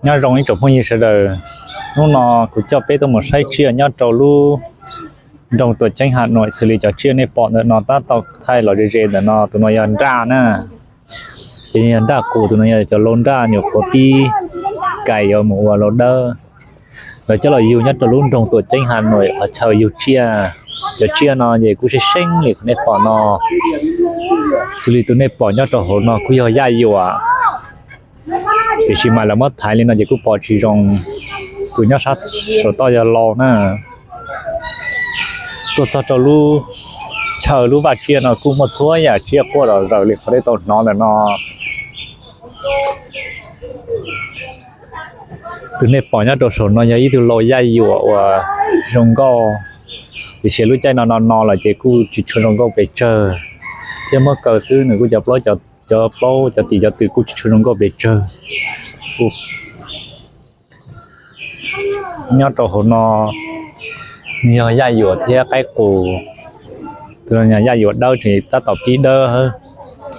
Nyob zoo ib tsoom phooj ywg sawv daws, hnub no kuv coj peb tuaj mus saib tsiaj nyob rau lub nroog Tuam Ceeb Has Nois. Xws li cov tsiaj nej pom ntawm no tab tom thaij los ze ze ntawm no, tus no yog nraj na. Ces yog nraj qus, tus no yog cov lau nraj nyuam qhuav pib kais yuav mus ua lau dawb. Lawv coj los yug nyob rau lub nroog Tuam Ceeb Has Nois qhov chaw yug tsiaj. Cov tsiaj no ces kuj seeb seeb li qhov nej pom no. Xws li tus nej pom nyob rau hauv no kuj yog yaj yuam, tiam sis mas lawv muab thaiv li no ces kuj pom tsis zoo. Tus nyob sab saum toj yog lau na. Tuaj txog rau lub chaw lub vaj tsiaj no kuj muaj txhua yam tsiaj quaj zom zaws li qhov nej tau hnov ntawm no. Tus nej pom nyob rau saum no yog ib tug lau yaj yuam uas zoo nkauj, tiam sis lub caij no no no lawm ces kuj tsis tshua zoo nkauj pes tsawg, thiab muab kaw xwb nws kuj cov plaub cov tim cov tw kuj tsis tshua zoo nkauj pes tsawg. Nyob rau hauv no yog yaj yuam thiab qaib qus. Tus no yaj yuam dawb tseem tab tom pib dawb.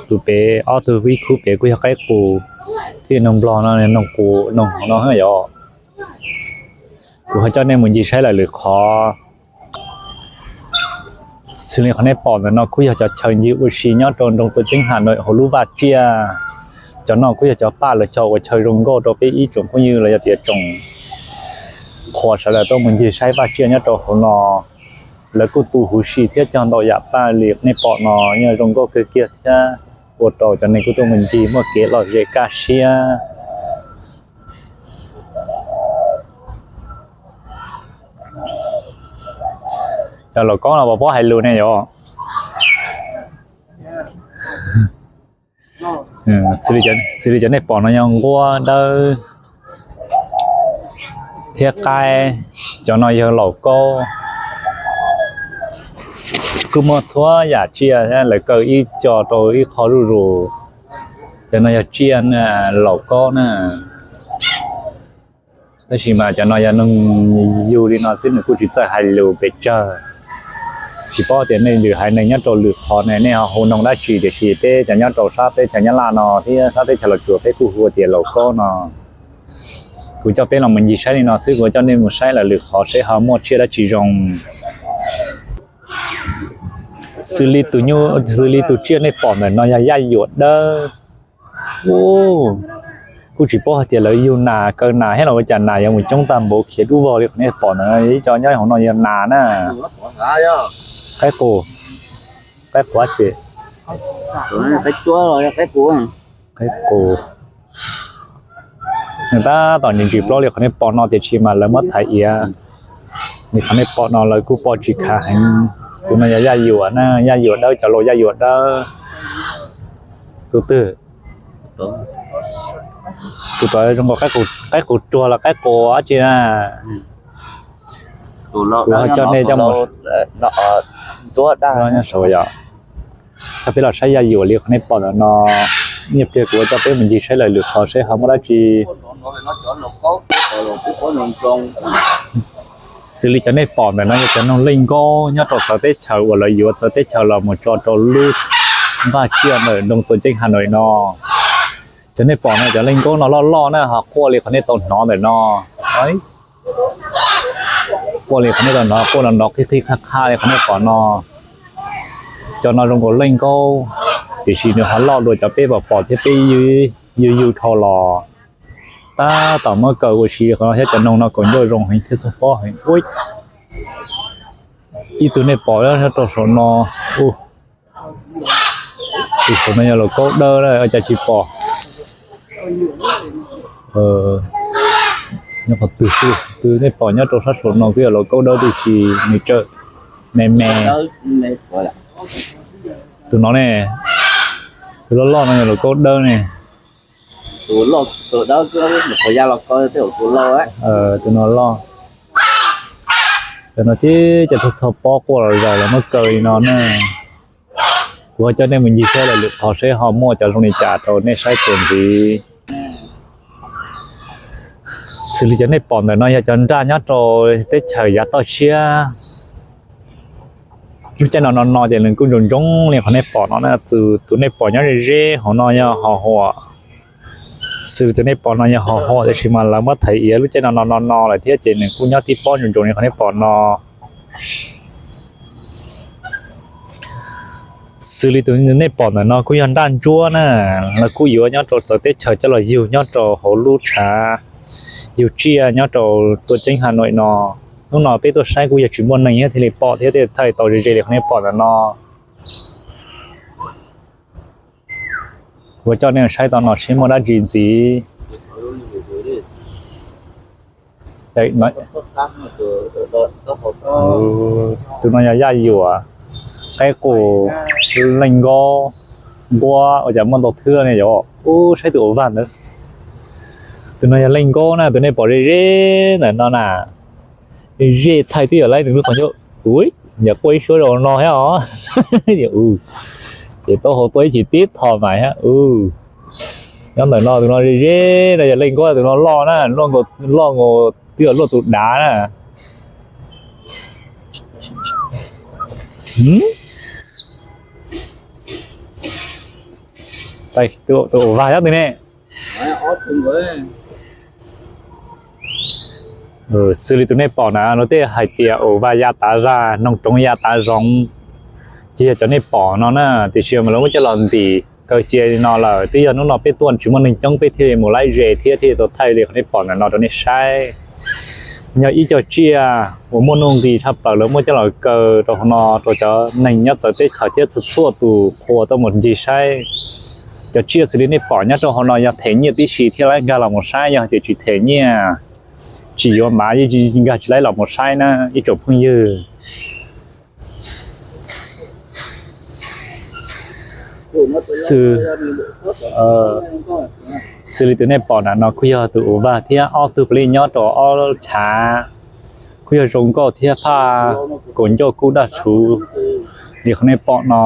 Tus pem ob tug ib khub pem kuj yog qaib qus, thiab noog nplog no noog qus noog hauv no yom. Kuv ho coj nej mus ncig saib lawm lwm qhov. Xws li qhov nej pom ntawm no kuj yog cov chaw ncig ua si nyob rau nroog Tuam Ceeb Has Nois hauv lub vaj tsiaj. Cov no kuj yog cov paj lawv cog ua chaw zoo nkauj rau peb ib tsoom phooj ywg los yog tias tsoom qhuas sawv daws tuaj mus ncig saib vaj tsiaj nyob rau hauv no. Lawv kuj tu huv si thiab cog ntau yam paj li nej pom no, yog zoo nkauj kawg kiag thiab ua rau cov neeg kuj tuaj mus ncig muaj kev lom zem kaj siab. Cov laus kaub no puas paub hais lus ne yom? Xws li cov nej pom no yog nquab dawb thiab qaib. Cov no yog laus kaub. Kuj muaj txhua yam tsiaj, lawv kaw ib co rau ib qho zuj zus. Cov no yog tsiaj laus kaub na. Tab sis mas cov no yog noog yug li no xwb, nws kuj tsis txawj hais lus pes tsawg. Tsis paub tias nej lwm haiv neeg nyob rau lwm qhov ne nej ho hu noog dab tsi, tiam sis peb cov nyob rau sab teb chaws Nyab Laj no thiab sab teb chaws Los Tsuas peb kuj hu tias laus kaub no. Kuv coj peb los mus ncig saib li no xwb, kuv coj nej mus saib lawm lwm qhov seb ho muaj tsiaj dab tsi zoo. Xws li tus nyuj, xws li tus tsiaj nej pom ntawm no yog yaj yuam dawb. Kuj tsis paub hais tias lawv yug nas kaw nas thiab los ua cas nas yuav mus coob tag npaum khiav dub vog li qhov nej pom ntawm no. Ib co nyob hauv no yog nas na. Qaib qus, qaib qus, qaib qus. Nws tab tom ntsim ntsim plaub li qhov nej pom no, tiam sis mas lawv muab thaiv iav li qhov nej pom no lawv kuj poj tsis khav heev. Tus no yog yaj yuam na, yaj yuam dawb, cov laus yaj yuam dawb. Tus twg? Tus tod zoo nkaus qaib qus ruag los qaib qus dab tsi na? Kuv ho coj nej coj mus, coj peb los saib yaj yuam li qhov nej pom ntawm no. Ib pliag kuv coj peb mus ncig saib lawm lwm qhov seb ho muaj dab tsi. Xws li cov nej pom ntawm no yog cov noog leej nkaub nyob rau txawv teb chaws uas lawv yuav txawv teb chaws los mus tso rau lub vaj tsiaj ntawm nroog Tuam Ceeb Has Nois no. Cov nej pom no cov leej nkaub no loj loj na, ho quaj li qhov nej tau hnov ntawm no. Quaj li qhov nej tau hnov, quaj nrov nrov qhib qhib qhab qhab li qhov nej pom no. Cov no zoo nkaus leej nkaub, tiam sis nws ho loj dua cov peb pom pom thiab peb yug yug dhau los. Tab tom muab kaw ua si qhov no thiab, cov noog no kaus ncauj zoo heev thiab txog pob heev. Ib tug nej pom nyob rau saum no, tus saum no yog laus kaub dawb, ua cas tsis pom. Nyob qhov twg xwb, tus nej pom nyob rau sab saum no kuj yog laus kaub dawb, tiam sis nws tsawm me me. Tus no ne, tus loj loj no yog laus kaub dawb ne. Tus no loj. Cov no tib cov txog txog pob quaj los zaus los muab kaw li no na. Kuv ho coj nej mus ncig saib lawm lwm qhov seb ho muaj cov zoo li cas rau nej saib txuas ntxiv. Xws li cov nej pom ntawm no yog cov nraj nyob rau teb chaws yav toj siab. Lub caij no no no ces nws kuj ntsoov ntsoov li qhov nej pom no na. Tus nej pom nyob ze ze hauv no yog ho huam. Xws li tus nej pom no yog hov hov, tiam sis mas lawv muab thaiv iav lub caij no no no no lawm thiab ces nws kuj nyob tib pob ntsoos ntsoos li qhov nej pom no. Xws li tus nej pom ntawm no kuj yog nraj ntsuab na, lawv kuj yuav nyob rau txawv teb chaws coj los yug nyob rau hauv lub tshav yug tsiaj nyob rau Tuam Ceeb Hà Nội no. Hnub no peb tuaj saib kuj yog tsis muaj neeg thiab thiaj li pom thiab thiaj thaij tau ze ze li qhov nej pom ntawm no. Kuv coj nej saib tau no seb muaj dab tsi ntxiv. Tus no yog yaj yuam, qaib qus, leej nkaub, nquab, ua cas muaj ntau thwb ne yom. Ub, saib tus uas vag ntawd. Tus no yog leej nkaub na, tus nej pom ze ze ntawm no na. Ze thaij twb yog laib nws lub qhov ncauj. Ui, yog quaj ib suab zoo no thiab os. Ces taub hau tuaj ib chim tib tho mas thiab. Nyob ntawm no tus no ze ze na, yog leej nkaub, tus no loj na, loj nkaus twb yog luaj tus dav na. Tus uas vag nyob twg ne? Xws li tus nej pom na, luag tej hais tias uas vag ya tav vag, noog roov ya tav zoov, ces yog cov nej pom no na, tiam sis mas lawv muab coj los ntim kaw cia li no lawm. Twb yog hnub no peb tuaj tsis muaj neeg coob, peb thiaj li mus laib ze thiab thiaj li tau thaij li qhov nej pom ntawm no rau nej saib. Yog ib co tsiaj uas muaj nuj nqis tshaj plaws lawv muab coj los kaw rau hauv no rau cov neeg nyob txawv teb chaws thiab txhua txhua tus qhua tuaj mus ncig saib. Cov tsiaj xws li nej pom nyob rau hauv no yog them nyiaj tib si thiaj laib nkag los mus saib, yog hais tias tsis them nyiaj, tsis yuav mas yeej nkag tsis laib los mus saib na ib tsoom phooj ywg. Xws, xws li tus nej pom na no kuj yog tus uas vag thiab ob tug pos lij nyob rau ob chav, kuj yog zoo nkauj thiab phaj kaus ncauj kub daj tshuv li qhov nej pom no.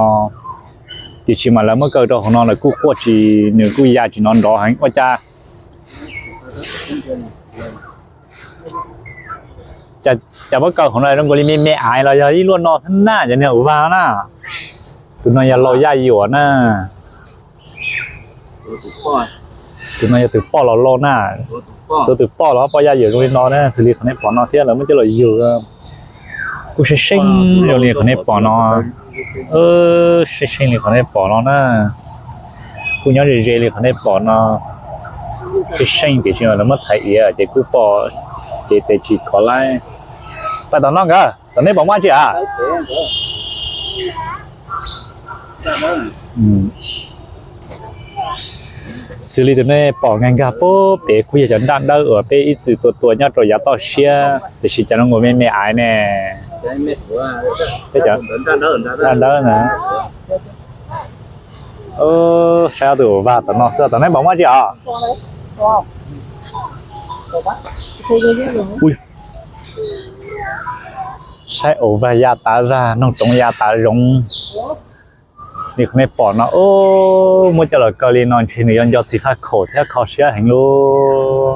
Tiam sis mas lawv muab kaw rau hauv no lawv kuj quaj tsis, nws kuj ya tsis nov nrov heev ua cas. Cas muab kaw hauv no zoo nkaus li me me aiv los yog ib luaj no xwb na, cov niag uas vag na. Tus no yog laus yaj yuam na. Tus no yog tus poj los laus na. Tus, tus poj los poj yaj yuam zoo li no na, xws li qhov nej pom no thiab lawv muab coj los yug. Kuj seej seej zoo li qhov nej pom no. Seej seej li qhov nej pom no na. Kuj nyob ze ze li qhov nej pom no. Seej seej tiam sis lawv muab thaiv iav ces kuj pom ces tes tsis kov laib. Pais tom no nkawd, tom nej pom muaj tsi a? Xws li tus nej pom nkag nkag pem kuj yog cov nraj dawb uas peb ib txwm tua tua nyob rau yav toj siab, tiam sis cas no nkaus me me aiv ne. Nraj dawb na. Saib ob tug uas vag tom no xwb, tom nej pom muaj tsi os? Saib uas vag ya tav vag, noog roov ya tav zoov. Li qhov nej pom no, muab coj los kaw li no ntshe nws yuav nco txiv faj khaum thiab kho siab heev lauj.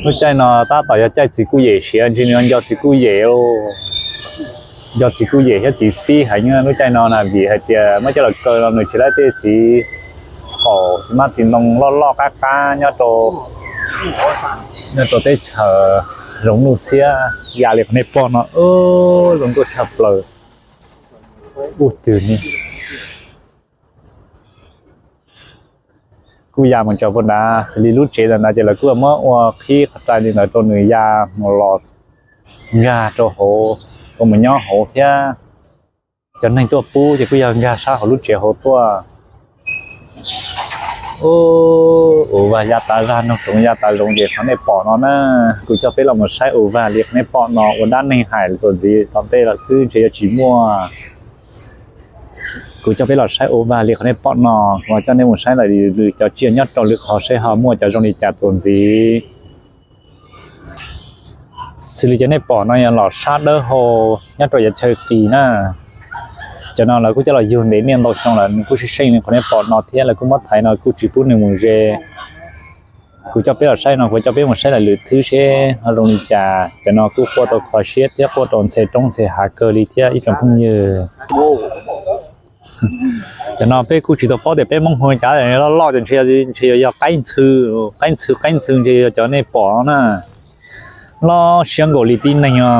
Lub caij no tab tom yog caij txiv kuj yem siav, ntshe nws yuav nco txiv kuj yem, nco txiv kuj yem thiab txiv xib heev lub caij no na, vim hais tias muab coj los kaw no nws tsis laib tej txiv qaum txiv mab txiv ntoo loj loj qab qab nyob rau, nyob rau teb chaws zoov nuj xiab ya li qhov nej pom no, zoo nkauj tshaj plaws. Ub twg ne, kuj ya mus tsaws puag nrad, xws li lub tsev ntawd ntawd ces lawv kuj muab ua qhib qhov rai li ntawd rau nws ya mus los nkag rau hauv, rau mus nyob hauv thiab. Cov neeg tuaj pub ces kuj yog nkag sab hauv lub tsev hauv tuaj. Ub, uas vag ya tav vag, noog roov ya tav zoov ces qhov nej pom no na, kuv coj peb los mus saib uas vag li qhov nej pom no ua dab neeg hais txuas ntxiv tom ntej lawm xwb ntshe yuav tsis muaj. Kuv coj peb los saib uas vag li qhov nej pom no, kuv coj nej mus saib lawm lwm cov tsiaj nyob rau lwm qhov seb ho muaj cov zoo li cas txuas ntxiv. Xws li cov nej pom no yog los sab dawb hau nyob rau yav chaw qis na. Cov no lawv kuj coj los yug ntev niaj ntau xyoo lawm, nws kuj seej seej li qhov nej pom no thiab lawv kuj muab thaiv no kuj tsis pub nws mus ze. Kuv coj peb los saib no, kuv coj peb mus saib lawm lwm thwb seb ho zoo li cas. Cov no kuj quaj tau kho siab thiab quaj rau ntxhe roob ntxhe hav kawg li thiab ib tsoom phooj ywg. Cov no peb kuj tsis tau paub tias peb Hmoob hu cas, loj loj ces ntshe yuav yog qaib ntxhw, qaib ntxhw qaib ntxhw ntshe yog cov nej pom na. Loj siab nkaus li tib neeg os.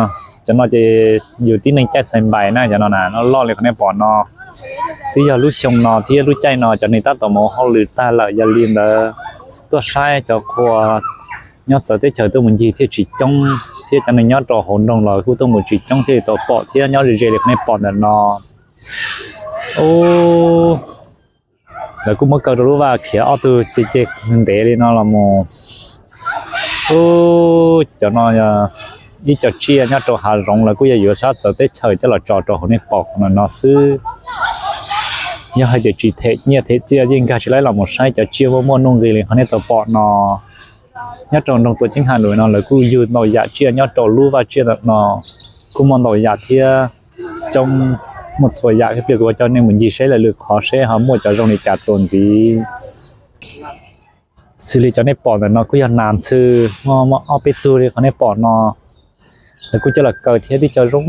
Cov no ces yus tib neeg caij xais npais na, cov no na, loj loj li qhov nej pom no. Twb yog lub xyoo no thiab lub caij no cov neeg tab tom mus hauj lwm tag lawm, yog li ntawd tuaj saib cov qhua nyob txawv teb chaws tuaj mus ncig thiaj tsis coob, thiab cov neeg nyob rau hauv nroog los kuj tuaj mus tsis coob thiaj li tau pom thiab. Nyob ze ze li qhov nej pom ntawm no, lawv kuj muab kaw rau lub vaj khiav ob tug ceg ceg ntev li no los mus. Ub, cov no yog ib co tsiaj nyob rau hav zoov, lawv kuj yog yuav sab txawv teb chaws coj los tso rau hauv nej pom no no xwb. Yog hais tias tsis them nyiaj them txiaj yeej nkag tsis laib los mus saib cov tsiaj muaj muaj nuj nqis li qhov nej tau pom no. Nyob rau nroog Tuam Ceeb Has Nus no lawv kuj yug ntau yam tsiaj nyob rau lub vaj tsiaj ntawm no, kuj muaj ntau yam thiab. Coob, muaj txhua yam. Ib pliag kuv coj nej mus ncig saib lawv lwm qhov seb ho muaj cov zoo li cas txuas ntxiv. Xws li cov nej pom ntawm no kuj yog nas ntxhw, muaj ob peb tug li qhov nej pom no. Lawv kuj coj los kaw thiab, tib co zoo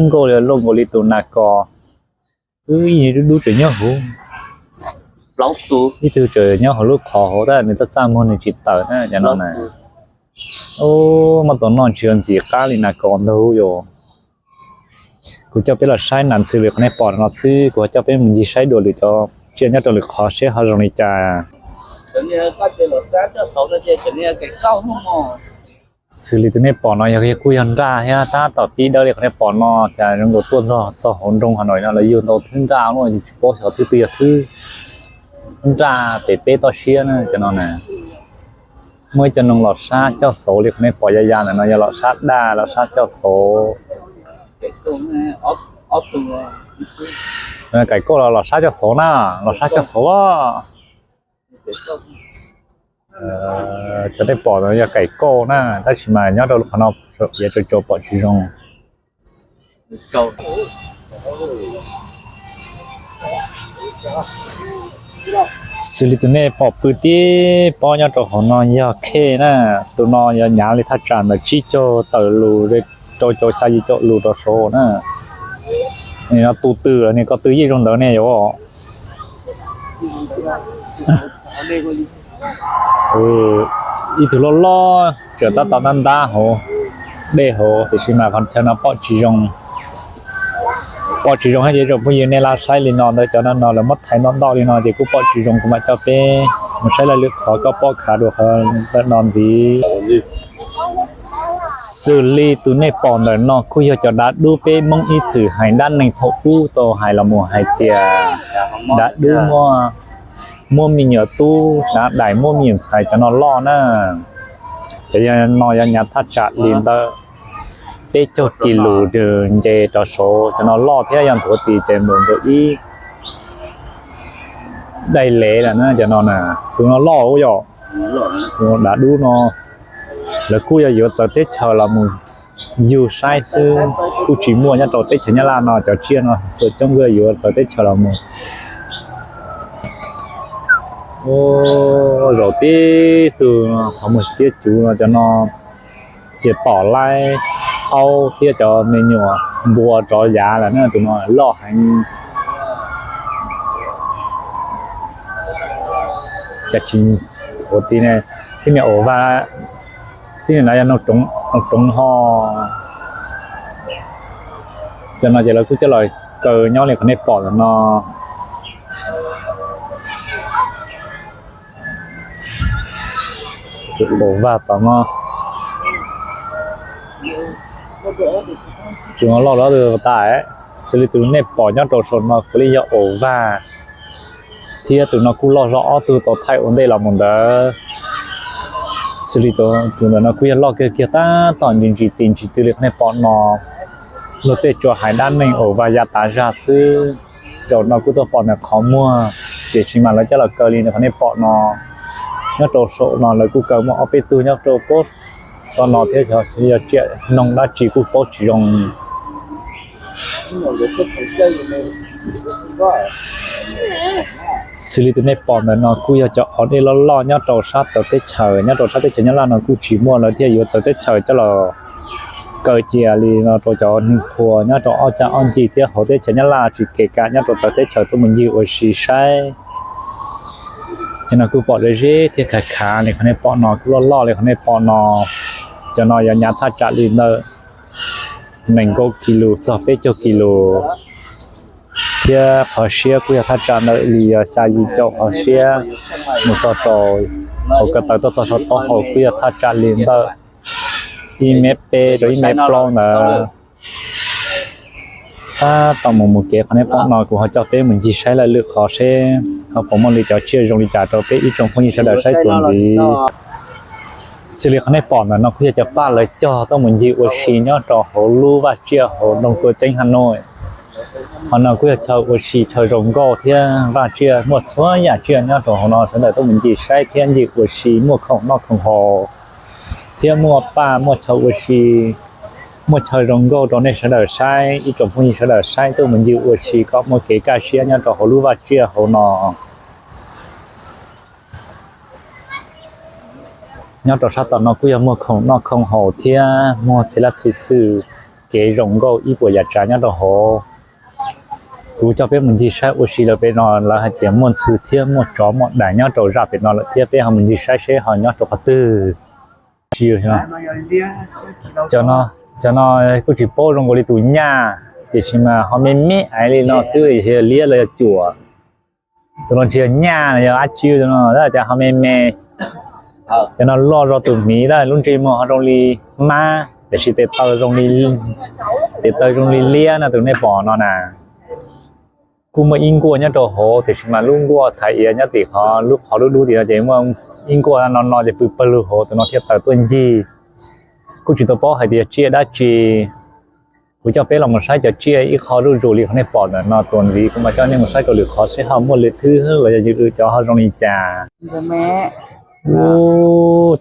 nkauj li, luaj nkaus li tus nas kos. Wb ib dub dub tseem nyob hauv, ib tug tseem nyob hauv lub qhov hauv tab nws txaj txaj muag nws tsis tawm na, cov no na. Ub, muab tau noj ntshe yuav ntxim qab li nas kos ntag yom. Kuv coj peb los saib nas ntxhw li qhov nej pom no xwb, kuv ho coj peb mus ncig saib dua lwm cov tsiaj nyob rau lwm qhov seb ho zoo li cas. Xws li tus nej pom no yog kuj yog nraj thiab, tab tom pib dawb li qhov nej pom no, cas zoo nkaus tuaj nrog txog hauv nroog Has Nus no lawv yug ntau thwb nraj luaj, tsis paub xyov thwb twg yog thwb nraj pem peb toj siab na cov no na. Muaj ib co noog los sab coj xauv li qhov nej pom ya ya ntawm no yog los sab daj los sab coj xauv. Kaim kauj los los sab coj xauv na, los sab coj xauv. Cov nej pom no yog kaim kauj na, tab sis mas nyob rau lub qhov no piav tsaus tsaus pom tsis zoo. Xws li tus nej pom pw tib pob nyob rau hauv no yog khej na, tus no yog nyav li thaj tsam ntawm tsib caug tawm lus rau caum xya yim caum lus rau saud na. Tus twg los ne, ko tw yeej zoo ntawd ne yom. Ib tug loj loj tseem tab tom ntab ntab hauv dej hauv, tiam sis mas qhov chaw no pom tsis zoo. Pom tsis zoo thiab ces tsoom phooj ywg nej laj saib li no ntawd, cov no no lawv muab thaiv ntau ntau li no ces kuj pom tsis zoo, kuv mam coj peb mus saib lawv lwm qhov koj pom khav dua qhov ntawm no ntxiv. Xws li tus nej pom ntawm no kuj yog cov dav dub peb Hmoob ib txwm hais dab neeg thaum ub tau hais los mus hais tias dav dub muab, muab me nyuam tub, dav dais muab me nyuam ntxhais, cov no loj na. Cov no yog nyav thaj tsam li ntawm peb caug kis lus nce rau saud, cov no loj thiab, yog nthuav tis ces mus ntawm ib daim lev lawm na cov no na. Tus no loj yom, tus dav dub no lawv kuj yog yuav txawv teb chaws los mus yug saib xwb, kuj tsis muaj nyob rau teb chaws Nyab Laj no. Cov tsiaj no txhua coob kuj yog yuav txawv teb chaws los mus. Zaum tib tug qhov muag tiab cuv no, cov no ces tom laib aub thiab cov me nyuam npua rov yav lawm na, tus no loj heev. Cas tsis ua ti ne, thiab niag au vaj, thiab niag na yog noog roov ho. Cov no ces lawv kuj coj los kaw nyob li qhov nej pom ntawm no. Tus au vaj tom no, tus no loj loj tas. Xws li tus nej pom nyob rau saum no puav leej yog au vaj, thiab tus no kuj loj zog ob tug tau thaij ua ntej los mus ntawd. Xws li tus ntawm no kuj yog loj kiag kiag tab tom ntsis ntsis tis ntsis tw li qhov nej pom no. Luag tej tsuas hais dab neeg au vaj ya tas zaj xwb. Zaum no kuj tuaj pom ntawm qhov muag, tiam sis mas lawv coj los kaw li qhov nej pom no. Nyob rau saum no lawv kuj kaw muaj ob peb tug nyob rau pob no thiab, yog tsiaj noog dab tsi kuj paub tsis zoo. Xws li tus nej pom ntawm no kuj yog cov au dej loj loj nyob rau sab txawv teb chaws, nyob rau sab teb chaws Nyab Laj no kuj tsis muaj, lawv thiaj yuav txawv teb chaws coj los kaw cia li no rau cov neeg qhua nyob rau ob cag ob ncig thiab hauv teb chaws Nyab Laj tsis kev kam nyob rau txawv teb chaws tuaj mus ncig ua si saib. Cov no kuj pom ze zeb thiab khav khav li qhov nej pom no, kuj loj loj li qhov nej pom no. Cov no yog nyav thaj tsam li ntawm nees nkaum kis lus txog peb caug kis lus, thiab qhov siab kuj yog thaj tsam ntawm li yog xya yim caum qhov siab mus txog rau hauv ko taw tuaj txog saum taub hau kuj yog thaj tsam li ntawm ib mev peb rau ib mev plaub ntawd. Tab tom mus mus kev qhov nej pom no kuv ho coj peb mus ncig saib lawm lwm qhov seb ho puas muaj li cov tsiaj zoo li cas rau peb ib tsoom phooj ywg sawv daws saib txuas ntxiv. Xws li qhov nej pom ntawm no kuj yog cov paj lawv cog tuaj mus ncig ua si nyob rau hauv lub vaj tsiaj hauv nroog Tuam Ceeb Has Nois. Qhov no kuj yog chaw ua si chaw zoo nkauj thiab vaj tsiaj muaj txhua yam tsiaj nyob rau hauv no sawv daws tuaj mus ncig saib thiab ncig ua si muaj khoom noj khoom haus thiab muaj paj muaj chaw ua si, muaj chaw zoo nkauj rau nej sawv daws saib ib tsoom phooj ywg sawv daws saib tuaj mus ncig ua si kom muaj kev kaj siab nyob rau hauv lub vaj tsiaj hauv no. Nyob rau sab tom no kuj yog muaj khoom noj khoom haus thiab muaj txhia laj txhia xwm kev zoo nkauj ib puas yam tsav nyob rau hauv. Kuv coj peb mus ncig saib ua si lawm pem no lawv hais tias muaj ntxhw thiab muaj tsov muaj dais nyob rau zaj pem no lawm thiab peb ho mus ncig saib seb ho nyob rau qhov twg. Cov no kuj tsis paub zoo nkaus li tus nyaj, tiam sis mas ho me me aiv li no xwb, yog liab los yog cuam. Tus no tsis yog nyaj, yog dab tsi tus no, cas ho me me. Cov no loj zog tus hmiv, lub ntsej muag ho zoo li mab, tiam sis tes taw zoo li, tes taw zoo li liab no tus nej pom no na. Kuj muaj ib nkuaj nyob rau hauv, tiam sis mas lub nkuaj thaiv iav nyob tim qhov lub qhov dub dub tim no ces muaj ib nkuaj no no ces pw pawg lug hauv, tus no thiaj tawm tuaj ncig. Kuj tsis tau paub hais tias tsiaj dab tsi. Kuv coj peb los mus saib cov tsiaj ib qho zuj zus li qhov nej pom ntawm no txuas ntxiv, kuv mam coj nej mus saib rau lwm qhov seb ho muaj lwm thwb los yog ywm cov ho zoo li cas.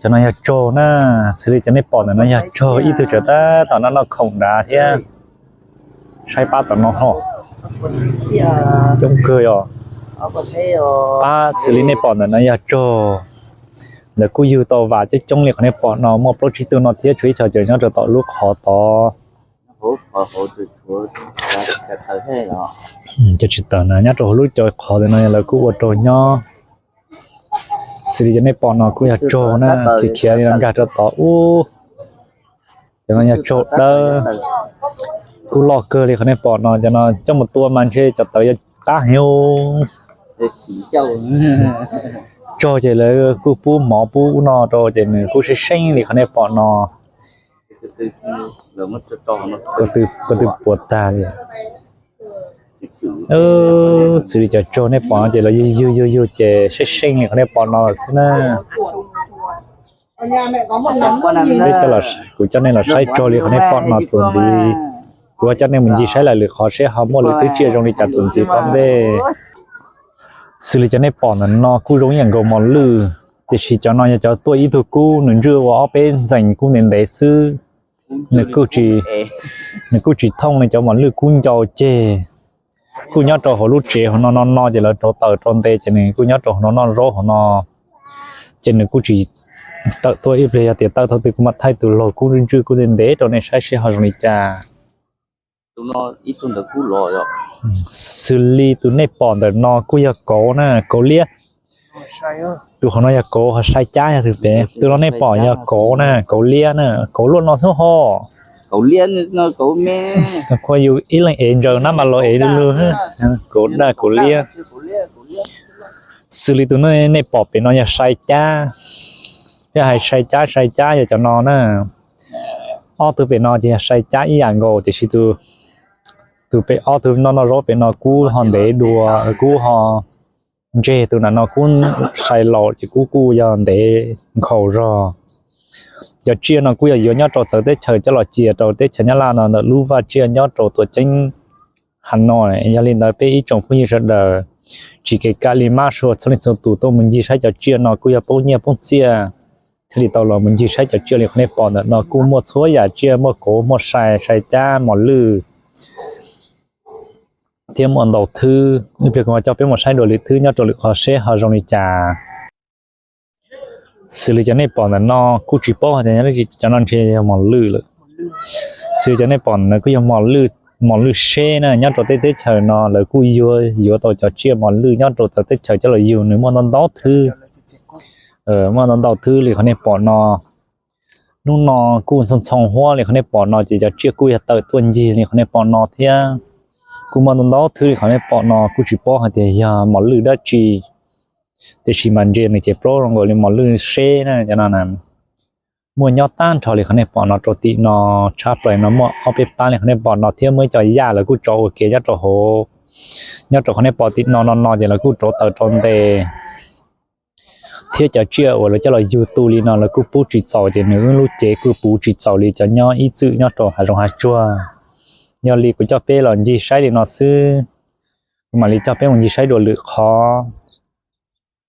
Cov no yog tsaug na, xws li cov nej pom ntawm no yog tsaug, ib tug tseem tab tom noj noj khoom nrad thiab. Saib pab tom no ho coob kawg os. Pab xws li nej pom ntawm no yog tsaug. Lawv kuj yug tau vam coob coob li qhov nej pom no, muaj plaub tsib tug no thiab tshuav ib co tseem nyob rau tom lub qhov tod. Cov tsis tawm na nyob rau hauv lub co qhov ntawm no lawv kuj ua rau nyob. Xws li cov nej pom no kuj yog tsaug na, khiav khiav li no nkag rau tod ub. Cov no yog tsaug dawb, kuj loj kawg li qhov nej pom no, cov no coj mus tua mas ntshe cov tawv yog qab heev. Tsaug ces lawv kuj pub mov pub ub no rau ces nws kuj seeb seeb li qhov nej pom no. Ko tw puas tag li. Xws li cov tsaug nej pom no ces lawv yug yug yug yug ces seeb seeb li qhov nej pom no lawm xwb na. Peb, kuv coj nej los saib tsaug li qhov nej pom no txuas ntxiv. Kuv coj nej mus ncig saib lawm lwm qhov seb ho muaj lwm thwb tsiaj zoo li cas txuas ntxiv tom ntej. Xws li cov nej pom ntawm no kuj zoo ib yam nkaus mos lwj, tiam sis cov no yog cov tuaj ib tug kub, nws ntswj ua ob peb ntxees kub ntev ntev xwb. Nws kuj tsis thooj li cov mos lwj kub ncau ceg. Kuj nyob rau hauv lub tsev hauv no no no ces lawv rauv taws rau nte ces nws kuj nyob rau hauv no noj zaub hauv no. Ces nws kuj tsis tawm tuaj ib pliag, yog tias tawm thaum twg kuv mam thaij tus laug kub ntswj ntswj kub ntev ntev rau nej saib seb ho zoo li cas. Xws li tus nej pom ntawm no kuj yog kauv na, kauv liab. Tus hauv no yog kauv, ho sai cab yog tus pem. Tus no nej pom yog kauv na, kauv liab na, kauv luaj no xwb ho. Yus ib leeg ev ntsaws nab mas los ev lug lug, kauv daj kauv liab. Xws li tus nej pom pem no yog sai cab. Yog hais sai cab sai cab yog cov no na. Ob tug pem no ces yog sai cab ib yam nkaus, tiam sis tus pem, ob tug noj noj zaub pem no kub ho ntev dua, kub ho ntseg, tus ntawm no kub sai laus ces kub kuj yog ntev nkhaus zog. Cov tsiaj no kuj yog yuav nyob rau txawv teb chaws coj los cia rau teb chaws Nyab Laj no ntawm lub vaj tsiaj nyob rau Tuam Ceeb Has Nois. Yog li ntawd peb ib tsoom phooj ywg sawv daws tsis kev kam li mab sua txhua leej txhua tus tuaj mus ncig saib cov tsiaj no kuj yog poob nyiaj poob txiaj. Thiaj li tau los mus ncig saib cov tsiaj li qhov nej pom ntawm no kuj muaj txhua yam tsiaj, muaj kauv, muaj sai, sai cab, mos lwj, thiab muaj ntau thwb. Ib pliag kuv mam coj peb mus saib dua lwm thwb nyob rau lwm qhov seb ho zoo li cas. Xws li cov nej pom ntawm no kuj tsis paub hais tias cov no ntshe yog mos lwj lawm. Xws cov nej pom ntawm no kuj yog mos lwj seb na, nyob rau tej teb chaws no lawv kuj yuav yuav tau cov tsiaj mos lwj nyob rau txawv teb chaws coj los yug, nws muaj ntau ntau thwb. Muaj ntau ntau thwb li qhov nej pom no. Hnub no kuj ntxhoo ntxhoo huab li qhov nej pom no ces cov tsiaj kuj yog tawm tuaj ncig li qhov nej pom no thiab. Kuj muaj ntau ntau thwb li qhov nej pom no, kuj tsis paub hais tias yog mos lwj dab tsi, tiam sis mas ntsia nws ces plaub zoo nkaus li mos lwj seb na. Cov no muaj nyob tag nrho li qhov nej pom no rau tim no. Tshab plaws no muaj ob peb pab li qhov nej pom no thiab muaj ib co yaj lawv kuj tso ua ke nyob rau hauv. Nyob rau qhov nej pom tim no no no ces lawv kuj rauv taws rau ntes thiab cov tsiaj uas lawv coj los yug tu li no lawv kuj pub tsis txaus ces nws wb lub cev kuj puv tsis txaus li cov nyob ib txwm nyob rau hav zoov hav tsuag. Yog li kuv coj peb los ncig saib li no xwb, kuv mam li coj peb mus ncig saib dua lwm qhov.